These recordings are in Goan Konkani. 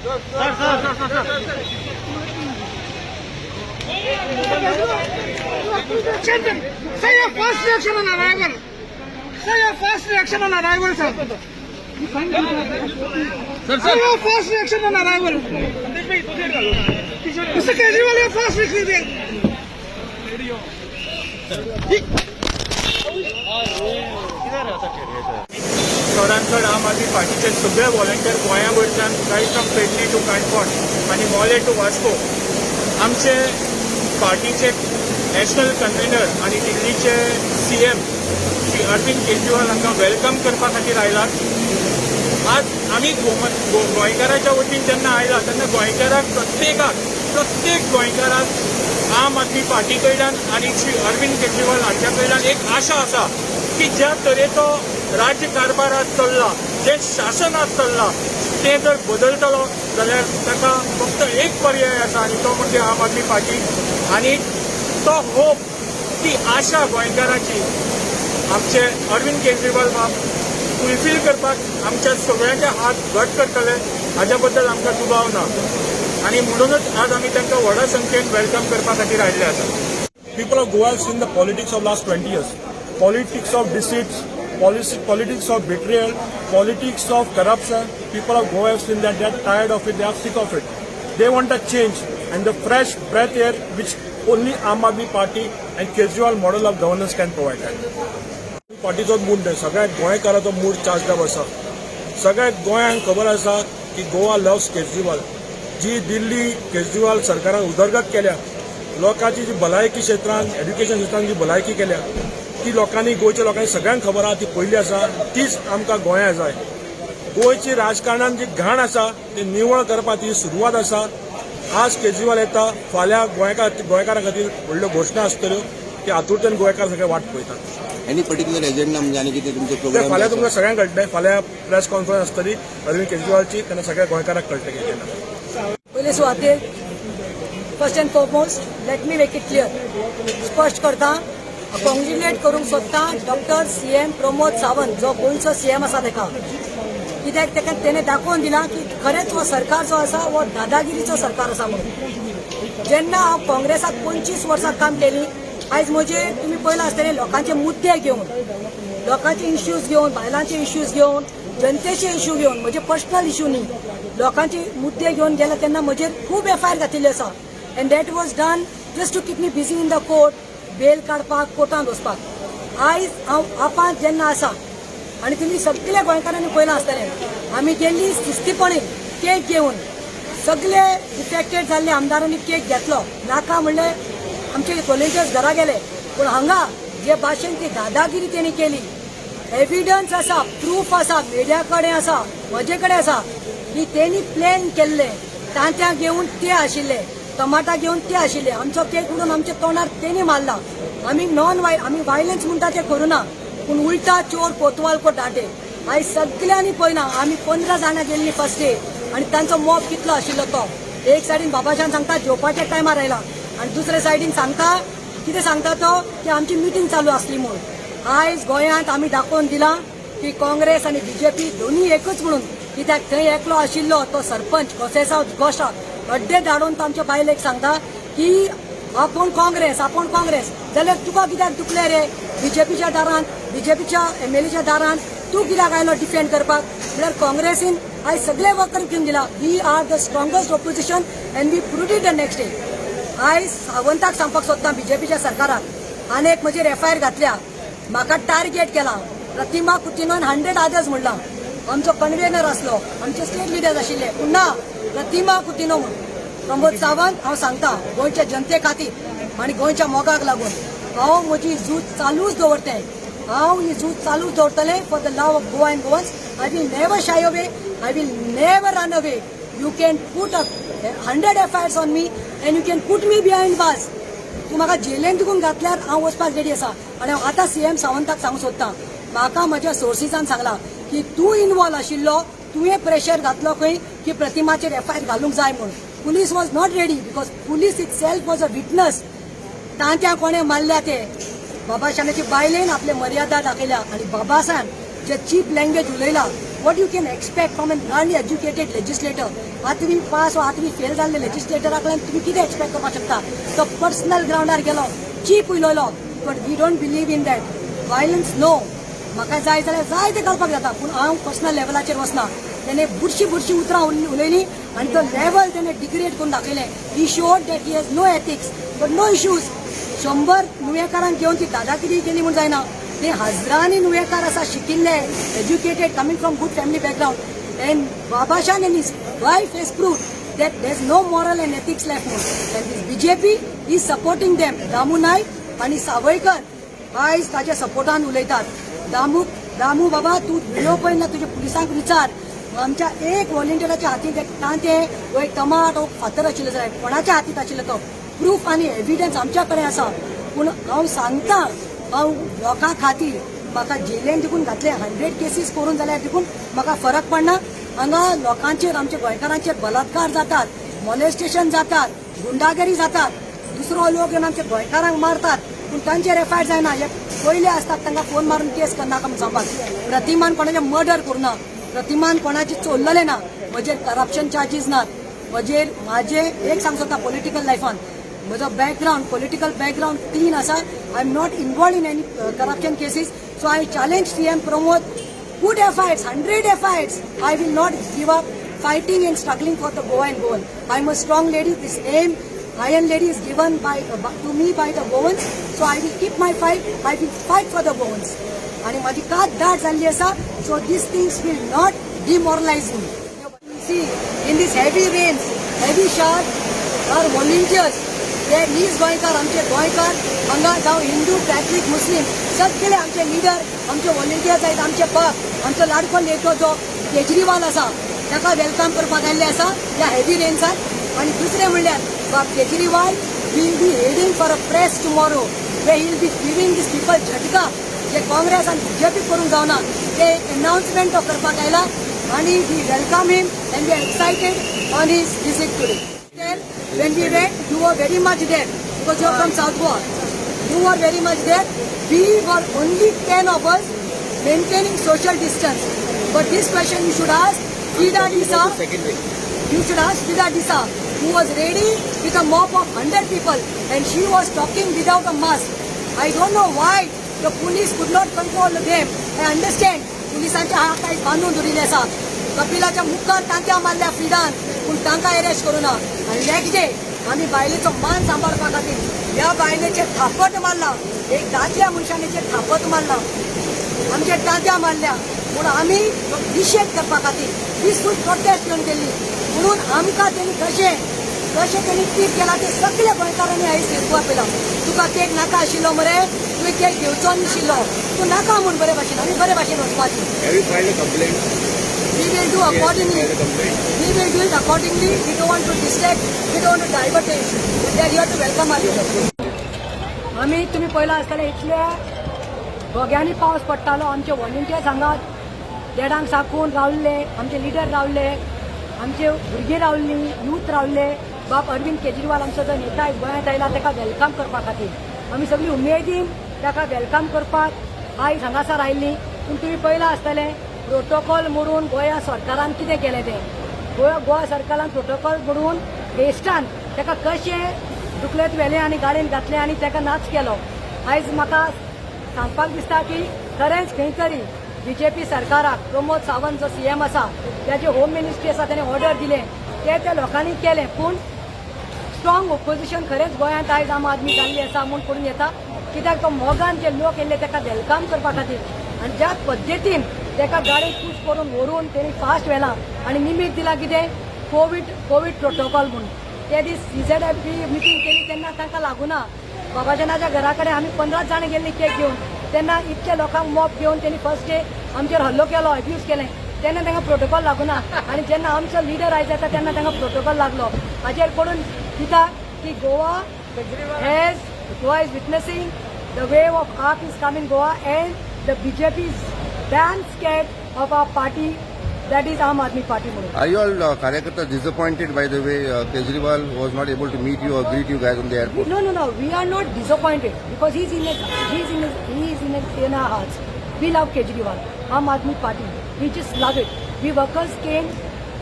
Sir, sir, sir, sir. Sir, your first reaction on arrival. Sir, your first reaction on arrival, sir. Sir, Sir, your first reaction on arrival. Mr. Kejriwal, your first reaction. चडान चड आम आदमी पार्टीचे सगळे वॉलंटियर गोंया वयल्यान, right from Pernem to Canacona आनी मोले टू वास्को, आमचे पार्टीचे नॅशनल कन्व्हिनर आनी दिल्लीचे सीएम श्री अरविंद केजरीवाल हांकां welcome करपा खातीर आयलात. आज आमी गोंयकाराच्या वतीन जेन्ना आयला तेन्ना गोंयकाराक, प्रत्येकाक, प्रत्येक गोंयकाराक आम आदमी पार्टी कडल्यान आनी श्री अरविंद केजरीवाल हांच्या कडल्यान एक आशा आसा की ज्या तरेचो राज्य कारभार आज चल्ला, जें शासन आज चल्लां, तें जर बदलतलो जाल्यार ताका फक्त एक पर्याय आसा आनी तो म्हणजे आम आदमी पार्टी. आनी तो होप, ती आशा गोंयकाराची आमचे अरविंद केजरीवाल बाब फुलफील करपाक आमच्या सगळ्यांचे हात घट करतले, हाज्या बद्दल आमकां दुबाव ना. आनी म्हणूनच आज आमी तांकां व्हडा संख्येन welcome करपा खातीर आयिल्ले आसा. People of Goa have seen the politics of last 20 years. Politics of deceits, politics of betrayal, politics of corruption. People of Goa have seen that. They are tired of it. They are sick of it. They want a change and the fresh breath air which only Aam Aadmi Party and Kejriwal model of governance can provide that. पार्टीचोच mood न्हय, सगळ्या गोंयकाराचो मूड चार्ज आसा. सगळ्या गोंयांक खबर आसा की गोवा लव्स केजरीवाल. जी दिल्ली केजरीवाल सरकारान उदरगत केल्या, लोकांची जी भलायकी क्षेत्रान, एड्युकेशन क्षेत्रान जी भलायकी केल्या, ती लोकांनी, गोंयच्या लोकांनी सगळ्यांक खबर आहा. ती पयली आसा, तीच आमकां गोंया जाय. गोंयची राजकारणान जी घाण आसा ती निवळ करपाची सुरवात आसा. आज केजरीवाल येता, फाल्यां गोंयकारां खातीर व्हडल्यो घोशणा आसतल्यो. ती आतुरतेन गोंयकार सगळे वाट पळयतात. एनी पर्टिक्युलर एजेंडा, म्हणजे आनी कितें तुमचो ते प्रोग्राम? फाल्यां तुमकां सगळ्यांक कळटलें. फाल्यां प्रेस कॉन्फरन्स आसतली अरविंद केजरीवालची, तेन्ना सगळ्या गोंयकारांक कळटलें एजेंडा. पयले सुवातेर, first and foremost, let me make it clear, स्पश्ट करता, कॉंग्रेच्युलेट करूंक सोदता डॉक्टर सीएम प्रमोद सावंत, जो गोंयचो सीएम आसा तेका. कित्याक तेका तेणे दाखोवन दिलां की खरेंच हो सरकार जो आसा हो दादागिरीचो सरकार आसा म्हणून. जेन्ना हांव काँग्रेसाक 25 वर्सां काम केली, आयज म्हजे तुमी पळयलां आसतलें, लोकांचे मुद्दे घेवन, लोकांचे इश्यूज घेवन, बायलांचे इश्यूज घेवन, जनतेचे इश्यू घेवन, म्हजे पर्सनल इश्यू न्ही, लोकांचे मुद्दे घेवन गेले तेन्ना म्हजेर खूब एफआयआर घातिल्ले आसा and that was done just to keep me busy in the court, bail काडपाक, कोर्टांत वचपाक. आयज हांव आपांत जेन्ना आसा आनी तुमी सगल्या गोंयकारांनी पळयलां आसतलें, आमी गेल्ली शिस्तीपणे केक घेवन. सगळे इफेक्टेड जाल्ले आमदारांनी केक घेतलो. नाका म्हणले आमचे व्हॉलेंटियर्स घरा गेले. पूण हांगा जे भाशेन ती दादागिरी तेणी केली, एविडन्स आसा, प्रूफ आसा, मिडिया कडेन आसा, म्हजे कडेन आसा की तेणी प्लॅन केल्ले. तांत्यां घेवन ते आशिल्ले, टमाटा घेवन ते आशिल्ले. आमचो केक उडोवन आमच्या तोंडार तेणी मारला. आमी नॉन वाय आमी वायलन्स म्हणटा ते करुना, पूण उलटा चोर कोतवाल को डांटे. आयज सगल्यांनी पळयना, आमी 15 जाणां गेल्लीं फर्स्ट डे आनी तांचो मॉब कितलो आशिल्लो तो. एक सायडीन बाबाशान सांगता जेवपाच्या टायमार आयला आनी दुसरे सायडीन सांगता, कितें सांगता तो, की आमची मिटींग चालू आसली म्हूण. आयज गोंयांत आमी दाखोवन दिलां की काँग्रेस आनी बीजेपी दोन्ही एकच म्हणून. कित्याक थंय एकलो आशिल्लो तो सरपंच कोसेसांव गोशा अड्डे धाडून तो आमच्या बायलेक सांगता की आपूण काँग्रेस, आपूण काँग्रेस. जाल्यार तुका कित्याक दुखले रे बीजेपीच्या दारांत, बीजेपीच्या एमएलएच्या दारांत तूं कित्याक आयलो डिफेंड करपाक? म्हळ्यार काँग्रेसीन आयज सगळे वक्र घेवन दिला. We are the strongest opposition and we proved it the next day. आयज सावंताक सांगपाक सोदता, बीजेपीच्या सरकाराक आनी एक म्हजेर एफआयआर घातल्या, म्हाका टार्गेट केला, प्रतिमा कुतिनोन 100 आदर्स म्हणला. आमचो कन्व्हेनर आसलो, आमचे स्टेट लिडर्स आशिल्ले, पूण ना, प्रतिमा कुतिनो म्हूण. प्रमोद सावंत, हांव सांगता, गोंयच्या जनते खातीर आनी गोंयच्या मोगाक लागून हांव म्हजी झूज चालूच दवरतलें. हांव ही झूज चालूच दवरतलें for the love of Goa and Goans. I will never shy away. I will never run away. You can put up 100 FIRs on me and you can put me behind bars. तूं म्हाका जेलेन तुकून घातल्यार हांव वचपाक रेडी आसा. आनी हांव आतां सीएम सावंताक सांगूंक सोदतां, म्हाका म्हज्या सोर्सिसान सांगलां की तूं इनवॉल्व आशिल्लो, तुवें प्रेशर घातलो खंय की प्रतिमाचेर एफआयआर घालूंक जाय म्हूण. Police was not ready because police itself was a witness. Tantya कोणें मारल्या ते बाबासाहेबाची बायलेन आपले मर्यादा दाखयल्या आनी बाबासाहेब जे चीप लँग्वेज उलयला. What you can expect from an uneducated legislator? आठवी पास वा आठवी फेल जाल्ले लेजिस्लेटरा कडल्यान तुमी कितें एक्सपेक्ट करपाक शकता? तो पर्सनल ग्रावंडार गेलो, चीप उलयलो, but we don't believe in that violence, no. म्हाका जाय जाल्यार जाय तें घालपाक जाता, पूण हांव पर्सनल लेवलाचेर वचना. तेणे बुरशी बुरशी उतरां उलयलीं आनी तो लेवल तेणे डिग्रेड करून दाखयलें. He showed that he has no ethics, but no issues. 100 नुवेकारांक घेवन ती दादागिरी केली म्हूण जायना. ते हजरांनी नुवेकार आसा, शिकिल्ले, educated, coming from good family background, and Babashan and his wife has prove that there is no moral and ethics left म्हणून, and this BJP is supporting them. Damu Naik आनी सावयकर आयज ताच्या सपोर्टान उलयतात. दामू, दामू बाबा, तूं व्हिडिओ पळय ना, तुज्या पुलिसांक विचार, आमच्या एक व्हॉलेंटियराच्या हातींत एक तांतें वो एक टमाट वो फातर आशिल्लो जाल्यार कोणाच्या हातींत आशिल्लो? तो प्रूफ आनी एविडन्स आमच्या कडेन आसा. पूण हांव सांगता, हांव लोकां खातीर म्हाका जेलेन देखून घातले, 100 केसीस करून जाल्यार देखून म्हाका फरक पडना. हांगा लोकांचेर, आमच्या गोंयकारांचेर बलात्कार जातात, मॉलेस्टेशन जातात, गुंडागिरी जातात, दुसरो लोक येवन आमच्या गोंयकारांक मारतात, पूण तांचेर एफआयआर जायना. हे पयले आसतात तांकां फोन मारून केस करनाका म्हूण सांगपाक. प्रतिमान कोणाचें मर्डर करुना, प्रतिमान कोणाची चोरलेलें ना, म्हजेर करप्शन चार्जीस नात म्हजेर. म्हाजे एक सांग सोदता, पॉलिटिकल लायफान म्हजो बॅकग्रावंड, पॉलिटिकल बॅकग्रावंड क्लीन आसा. I am not involved in any corruption cases, so I challenge CM Pramod, put FIRs, 100 FIRs. I will not give up fighting and struggling for the Goa and Goan. I am a strong lady. This name, Iron Lady, is given to me by the Goans. So I will keep my fight. I will fight for the Goans. आणि माझी कात दाट जाल्ली आसा, so these things will not demoralize me. See, in this heavy rains, heavy shower, our volunteers, ते नीज गोंयकार, आमचे गोंयकार हांगा, जावं हिंदू, कॅथलीक, मुस्लीम, सगळे आमचे लिडर, आमचे व्हॉलेंटियर्स आहेत. आमचे बाप, आमचो लाडको नेतो जो केजरीवाल आसा, ताका welcome करपाक आयिल्ले आसा ह्या हेवी रेन्सान. आनी दुसरें म्हणल्यार बाब Kejriwal will be heading for a press tomorrow, where he will be giving this people झटका, जे काँग्रेस आनी बीजेपी करूंक जावना ते अनाउन्समेंट तो करपाक आयला. आनी we welcome him and we are excited on his visit today. When we went, you were very much there because you are from South Goa. You were very much there. We were only 10 of us maintaining social distance. But this question you should ask Frida D'Sa. You should ask Frida D'Sa, who was ready with a mob of 100 people and she was talking without a mask. I don't know why the police could not control them. I understand. पुलिसांच्या हात आयज बांदून दवरिल्ले आसा. कपिलाच्या मुखार तांत्या मारल्या फ्रिडान, पूण तांकां अरेस्ट करूं ना. आनी नेक्स्ट डे आमी बायलेचो मान सांबाळपा खातीर ह्या बायलेचेर थापट मारला, एक दादल्या मनशान थापट मारला, आमचे तांत्या मारल्या, पूण आमी निशेध करपा खातीर पिसफूल प्रोटेस्ट घेवन गेल्ली म्हणून आमकां तेणी कशें कशें तेणी ट्रीट केला ते सगल्या गोंयकारांनी आयज फेसबुकार पळयलां. तुका केक नाका आशिल्लो मरे, तुवें केक घेवचो नाशिल्लो, तूं नाका म्हूण बरे भाशेन, आमी बरे भाशेन वचपाची. Have you filed a complaint? We will do accordingly. Filed a complaint? We will do it accordingly. We don't want to distract. We don't want to divert the issue. They are here to welcome our leader. आमी तुमी पळयलां आसतलें, इतल्या घोग्यांनी पावस पडटालो, आमचे व्हॉलंटियर्स हांगा देडांक साकून रावल्ले, आमचे लिडर रावले, आमचे भुरगीं रावलीं, यूथ रावले. बाब अरविंद केजरीवाल आमचो जो नेता आयज गोंयांत आयला ताका welcome करपा खातीर आमी सगळी उमेदीन ताका welcome करपाक आयज हांगासर आयिल्लीं. पूण तुमी पळयलां आसतलें, प्रोटोकॉल मोडून गोंया सरकारान कितें केलें तें. गोवा गोवा सरकारान प्रोटोकॉल मोडून वेस्टान ताका कशें दुखलेत व्हेलें आनी गाडयेन घातलें आनी ताका नाच केलो. आयज म्हाका सांगपाक दिसता की खरेंच खंय तरी बीजेपी सरकाराक, प्रमोद सावंत जो सीएम आसा, त्याचे होम मिनिस्ट्री आसा, ताणें ऑर्डर दिलें ते त्या लोकांनी केलें. पूण स्ट्रॉंग ओपोजिशन खरेंच गोंयांत आयज आम आदमी जाल्ली आसा म्हूण करून येता. कित्याक तो मोगान जे लोक येयल्ले ताका welcome करपा खातीर आनी ज्या पद्दतीन ताका गाडी पूश करून व्हरून तेणी फास्ट व्हेला आनी निमीत दिला कितें, कोवीड प्रोटोकॉल म्हूण. ते दीस सीझेडएफबी मिटींग केली तेन्ना तांकां लागूना. बाबाजनाच्या घरा कडेन आमी 15 जाणां गेल्लीं केक घेवन, तेन्ना इतके लोकांक मॉब घेवन तेणी फर्स्ट डे आमचेर हल्लो केलो, अब्यूज केलें, तेन्ना तांकां प्रोटोकॉल लागूना आनी जेन्ना आमचो लिडर आयज येता तेन्ना तांकां प्रोटोकॉल लागलो. हाजेर पडून दिता की Goa is witnessing the wave of AAP is coming Goa and the BJP is damn scared of our party, that is Aam Aadmi Party म्हणून. Are you all Karyakarta disappointed by the way Kejriwal was not able to meet you or greet you guys on the airport? No. We are not disappointed because he's in his, he's in his, he is in, his, in our hearts. We love Kejriwal, Aam Aadmi Party. We just love it. We workers came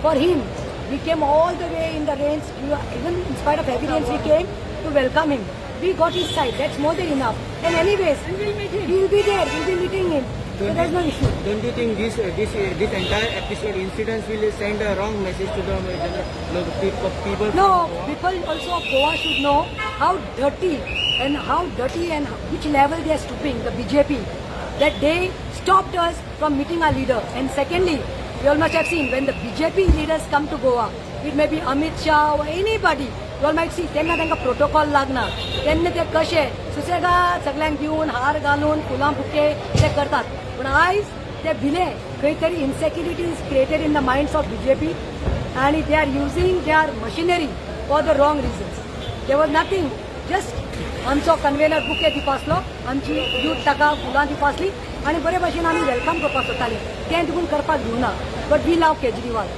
for him. We came all the way in the rains. Even in spite of heavy rains, we came to welcome him. We got his side. That's more than enough. And anyways, he'll be there. We'll be meeting him. So there's no issue. Don't you think this entire episode incidents will send a wrong message to the people? No, people also of Goa should know how dirty and which level they are stooping, the BJP. That they stopped us from meeting our leader. And secondly, we all must have seen when the BJP leaders come to Goa, it may be Amit Shah or anybody, you all might see तेन्ना तांकां प्रोटोकॉल लागना. तेन्ना ते कशे सुसेगाद सगल्यांक दिवन हार घालून फुलां बुके ते करतात. पूण आयज ते भिले. खंय तरी insecurity is created in the minds of BJP आणि they are using their machinery for the wrong reasons. There was nothing. Just आमचो कन्वेनर बुके दिवपा आसलो, आमची यूथ ताका फुलां दिवपा आसली आनी बरे भशेन आमी welcome करपाक सोदताली. तें देखून करपाक दिवना. But we love Kejriwal.